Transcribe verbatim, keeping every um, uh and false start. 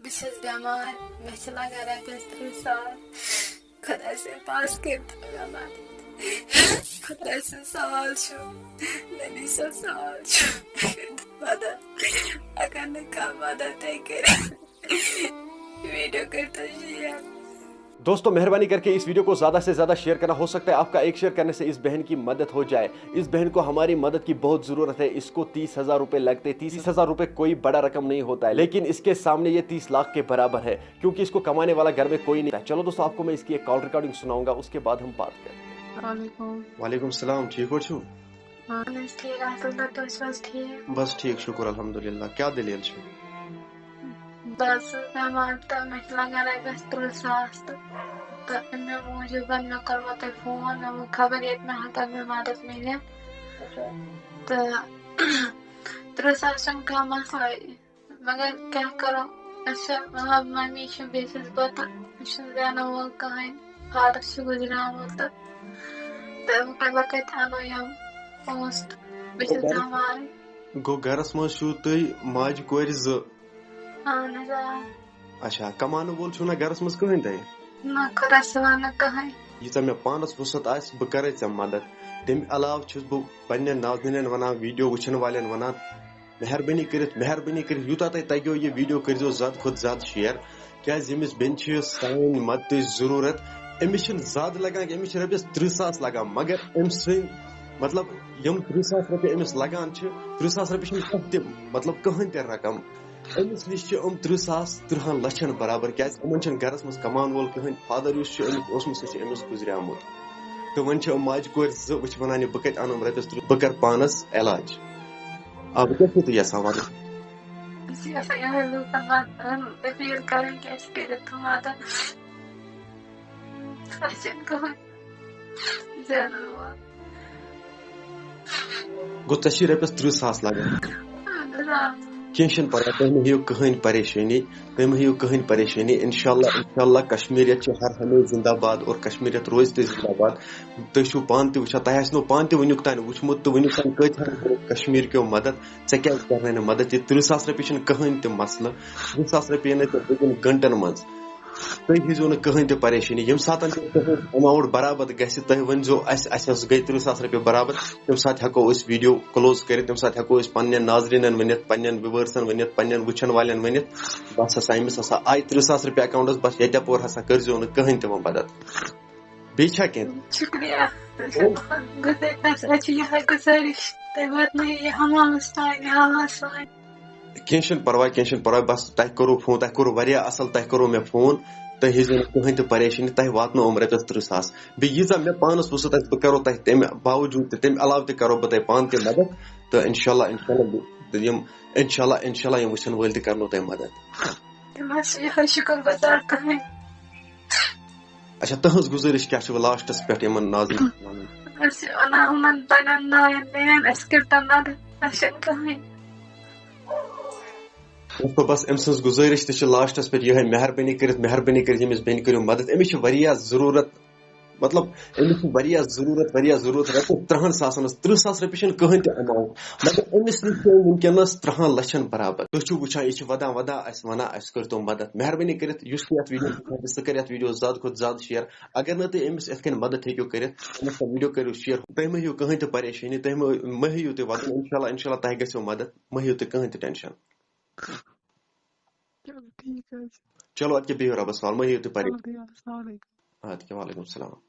بہٕ چھَس بٮ۪مار، مےٚ چھِ لَگان رۄپیَس تٕرٛہ ساس۔ خۄداے سٕنٛدِ پاس کٔرِو تُہۍ مےٚ مَدَد۔ خۄداے سُنٛد سوال چھُ، مےٚ دی سا سوال چھُ، مَدَد۔ اگر نہٕ کانٛہہ مَدَد تُہۍ کٔرِو، video کٔرۍتو share۔ दोस्तों, मेहरबानी करके इस वीडियो को ज्यादा से ज्यादा शेयर करना। हो सकता है आपका एक शेयर करने से इस बहन की मदद हो जाए। इस बहन को हमारी मदद की बहुत जरूरत है। इसको तीस हजार रुपए लगते। तीस हजार रुपए कोई बड़ा रकम नहीं होता है, लेकिन इसके सामने ये तीस लाख के बराबर है, क्योंकि इसको कमाने वाला घर में कोई नहीं है। चलो दोस्तों, आपको मैं इसकी एक कॉल रिकॉर्डिंग सुनाऊंगा, उसके बाद हम बात करेंगे। वालेकुम। वालेकुम सलाम, ठीक हो छु? اہن حظ ٹھیٖک اَصٕل پٲٹھۍ، تُہۍ چھِو حظ ٹھیٖک؟ बस ठीक, शुक्र अल्हम्दुलिल्लाह। क्या दलील छु? بہٕ حظ چھَس بٮ۪مار تہٕ مےٚ چھِ لَگان رۄپیَس تٕرٛہ ساس تہٕ تہٕ اَمہِ موٗجوٗب وَنہٕ مےٚ کوٚرمو تۄہہِ فون، مےٚ ووٚن خبر ییٚتہِ ما ہٮ۪کَن مےٚ مَدَد میٖلِتھ تہٕ تٕرٛہ ساس چھُنہٕ کانٛہہ مَسلَے، مگر کیٛاہ کَرو، أسۍ چھِ مطلب مٔمی چھِ بیٚیہِ چھَس بہٕ تہٕ مےٚ چھُنہٕ زینَن وول کٕہٕنۍ، فادَر چھُ گُزریومُت تہٕ تہٕ وۄنۍ کَتہِ اَنو یِم پونٛسہٕ تہٕ بہٕ چھَس بٮ۪مارٕے۔ گوٚو گرس منٛز چھِو تُہۍ ماجہِ کورِ زٕ؟ اہن حظ آ۔ اچھا، کماونہٕ وول چھُو نہ گرس منٛز کٕہٕنۍ تۄہہِ؟ نہ خۄدا صٲبا نہ کٕہٕنۍ۔ ییٖژاہ مےٚ پانس وُسعت آسہِ بہٕ کرے ژےٚ مدد۔ تمہِ علاوٕ چھُس بہٕ پننٮ۪ن ناظریٖنن ونان، ویڈیو وٕچھن والٮ۪ن ونان، مہربٲنی کٔرِتھ، مہربٲنی کٔرِتھ یوٗتاہ تۄہہِ تگیو یہِ ویڈیو کٔرۍزیو زیادٕ کھۄتہٕ زیادٕ شیر۔ کیازِ ییٚمِس بیٚنہِ چھِ سانہِ مدتٕچ ضروٗرت، أمِس چھِنہٕ زیادٕ لگان کینٛہہ، أمِس چھِ رۄپیَس تٕرٛہ ساس لگان، مگر أمۍ سٕنٛدۍ مطلب یِم تٕرٛہ ساس رۄپیہِ أمِس لگان چھِ، تٕرٛہ ساس رۄپیہِ چھِنہٕ کانٛہہ تہِ مطلب کٕہٕنۍ تہِ رقم۔ أمِس نِش چھِ یِم تٕرٛہ ساس تٕرٛہَن لَچھَن برابر، کیازِ یِمَن چھِنہٕ گَرَس منٛز کَماوَن وول کٕہٕنۍ۔ فادَر یُس چھُ أمِس اوسمُت، سُہ چھُ أمِس گُزریومُت۔ تہٕ وۄنۍ چھِ یِم ماجہِ کورِ زٕ، وۄنۍ چھِ وَنان، یہِ بہٕ کَتہِ اَنہٕ یِم رۄپیَس تٕرٛہ، بہٕ کَرٕ پانَس علاج۔ آ، وۄنۍ کیٛاہ چھُو تُہۍ یَژھان وَنُن؟ بہٕ چھَس یَژھان یِہوٚے لوٗکَن وَنُن، appeal کَرٕنۍ کہِ اَسہِ کٔرِو تِم مَدَد۔ اَسہِ چھِنہٕ کٕہٕنۍ زینَن وول۔ گوٚو، ژےٚ چھی رۄپیَس تٕرٛہ ساس لَگان۔ اَہَن حظ، آ۔ کینٛہہ چھُنہٕ پَرواے، تُہۍ مہٕ ہیٚیِو کٕہٕنۍ پریشٲنی، تُہۍ مہٕ ہیٚیِو کٕہٕنۍ پریشٲنی۔ اِنشاء اللہ، اِنشاء اللہ، کشمیٖریت چھِ ہر ہمیشہٕ زِندہ باد اور کشمیٖریت روزِ تہِ زِندہ باد۔ تُہۍ چھِو پانہٕ تہِ وٕچھان، تۄہہِ آسہِ نہٕ پانہٕ تہِ وٕنیُک تام وٕچھمُت تہٕ وٕنیُک تام کۭتۍ ہَن کوٚرُکھ کشمیٖر کیو مدد۔ ژےٚ کیٛازِ کرنَے نہٕ مدد؟ یہِ تٕرٛہ ساس رۄپیہِ چھِنہٕ کٕہٕنۍ تہِ مسلہٕ۔ تٕرٛہ ساس رۄپیہِ یِنَے ژےٚ پٔتمٮ۪ن گھنٹَن منٛز۔ تُہۍ ہیٚزیو نہٕ کٕہٕنۍ تہِ پریشٲنی۔ ییٚمہِ ساتَن تہِ تُہٕنٛز amount برابر گژھِ، تُہۍ ؤنۍزیو اَسہِ، اَسہِ حظ گٔے تٕرٛہ ساس رۄپیہِ برابر، تَمہِ ساتہٕ ہٮ۪کو أسۍ ویٖڈیو close کٔرِتھ، تَمہِ ساتہٕ ہٮ۪کو أسۍ پنٛنٮ۪ن ناظریٖنَن ؤنِتھ، پنٛنٮ۪ن viewersن ؤنِتھ، پنٛنٮ۪ن وٕچھَن والٮ۪ن ؤنِتھ، بَس ہسا، أمِس ہسا آیہِ تٕرٛہ ساس رۄپیہِ accountس، بَس ییٚتہِ یَپور ہسا کٔرۍزیو نہٕ کٕہٕنۍ تہِ وۄنۍ مدد۔ بیٚیہِ چھا کینٛہہ؟ شُکریہ۔ گُزٲرِش، اَسہِ چھِ یِہوٚے گُزٲرِش، تُہۍ واتنٲیِو یہِ حمامَس تام، یہِ حمامَس تام۔ کینٛہہ چھُنہٕ پرواے، کینٛہہ چھُنہٕ پرواے، بس تۄہہِ کوٚروٕ فون، تۄہہِ کوٚروٕ واریاہ اصل، تۄہہِ کوٚروٕ مےٚ فون، تُہۍ ہیٚزیو نہٕ کٕہٕنۍ تہِ پریشٲنی، تۄہہِ واتنٲو یِم رۄپیس تٕرٛہ ساس۔ بیٚیہِ ییٖژاہ مےٚ پانس وُسعت آسہِ، بہٕ کرو تۄہہِ تمہِ باوجوٗد تہِ، تمہِ علاوٕ تہِ کرو بہٕ تۄہہِ پانہٕ تہِ مدد، تہٕ انشاءاللہ، انشاءاللہ، بہٕ، یِم، انشاءاللہ، انشاءاللہ، یِم وٕچھن وٲلۍ تہِ کرنو تۄہہِ مدد۔ بس یِہوٚے شُکر گُزار تُہٕنٛدۍ۔ اچھا، تُہٕنٛز گُزٲرِش کیٛاہ چھِ وۄنۍ لاسٹس پٮ۪ٹھ یِمن ناظریٖنن وَنُن؟ أسۍ چھِ وَنان یِمَن پنٛنٮ۪ن ناوٮ۪ن بیٚنٮ۪ن، اَسہِ کٔرۍتو مدد، اَسہِ چھَنہٕ کٕہٕنۍ۔ دوستو، بس أمۍ سٕنٛز گُزٲرِش تہِ چھِ لاسٹس پٮ۪ٹھ یِہوٚے، مہربٲنی کٔرِتھ، مہربٲنی کٔرِتھ ییٚمِس بیٚنہِ کٔرِو مدد، أمِس چھِ واریاہ ضروٗرت، مطلب، أمِس چھِ واریاہ ضروٗرت، واریاہ ضروٗرت رۄپیَس تٕرٛہَن ساسَن ہٕنٛز۔ تٕرٛہ ساس رۄپیہِ چھِنہٕ کٕہٕنۍ تہِ amount، مگر أمِس نِش چھِ وٕنکیٚنَس تٕرٛہَن لَچھَن برابر۔ تُہۍ چھِو وٕچھان، یہِ چھِ وَدان وَدان اَسہِ وَنان، اَسہِ کٔرۍتو مدد، مہربٲنی کٔرِتھ، یُس تہِ یَتھ ویٖڈیو وٕچھان چھِ، سُہ کَرِ یَتھ ویٖڈیو زیادٕ کھۄتہٕ زیادٕ share۔ اگر نہٕ تُہۍ أمِس یِتھ کٔنۍ مدد ہیٚکِو کٔرِتھ، أمِس سا ویٖڈیو کٔرِو share۔ تُہۍ مہٕ ہیٚیِو کٕہٕنۍ تہِ پریشٲنی، تُہۍ مہٕ، مہٕ ہیٚیِو تُہۍ وَدُن، اِنشاءاللہ، اِنشاءاللہ تۄہہِ گژھیو مدد، مہٕ ہیٚیِو تُہۍ کٕہٕنۍ تہِ tension۔ چلو ٹھیٖک حظ چھُ۔ چلو، اَدٕ کیٛاہ، بِہِو رۄبَس حوالہٕ، مہٕ ہیٚیِو تُہۍ پریشٲنی۔ چلو بِہِو، السلام علیکُم۔ اَدٕ کیٛاہ، وعلیکُم السلام۔